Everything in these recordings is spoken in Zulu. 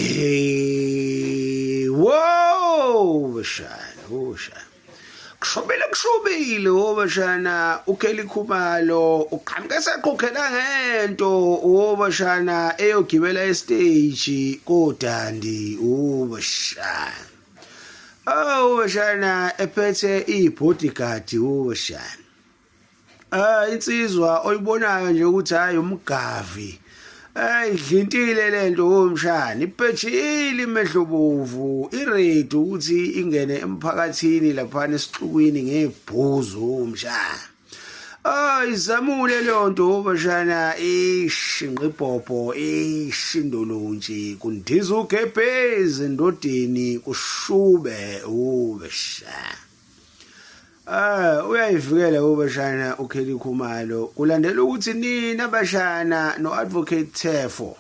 Hey, wow, bashana, oh shana. Kushubile kushubile wobashana uKelly Khumalo uqhamuke seqhukhela ngento wobashana eyogibela estage kodandi wobashana. Oh bashana ephethe ibodyguard wobashana. Ah insizwa oyibonayo nje ukuthi hayi umgavi. Hey idlintile lento womshana ibhejile imehlobovu iready ukuthi ingene emphakathini lapha esixukwini ngebhuzu womshana. Ah izamule leyo nto wobashana ishinqibhobho ishindolonje kundiza ugebhezi endodeni kushube ubeshana. Ah uyayivikela ubashana uKelly Khumalo kulandela ukuthi nina bashana noAdvocate Tefo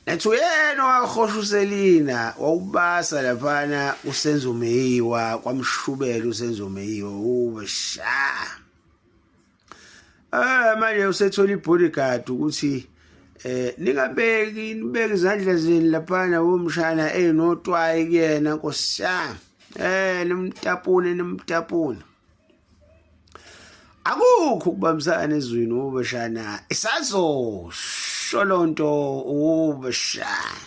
nathi uyena owahosha uSelina wawubasa laphana uSenzo Meyiwa kwamshubela uSenzo Meyiwa ubasha Ah manje usethola ibodyguard ukuthi eh ningabeki nibeke izandla zenu laphana womshana enotwayi kuyena nkosi yami eh nimtapune nimtapune akukho ukubambisana ezwini ubashana isazosho lonto ubashana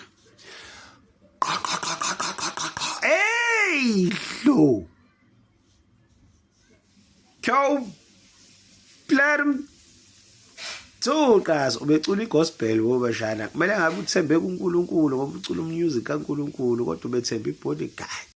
qha qha qha qha qha qha qha hey lo Kyo Player Thuqazi ubecula igospel wobashana kumele ngabe uthembe kuNkulunkulu ngoba ucula umusic kaNkulunkulu kodwa ubethemba ibodyguard.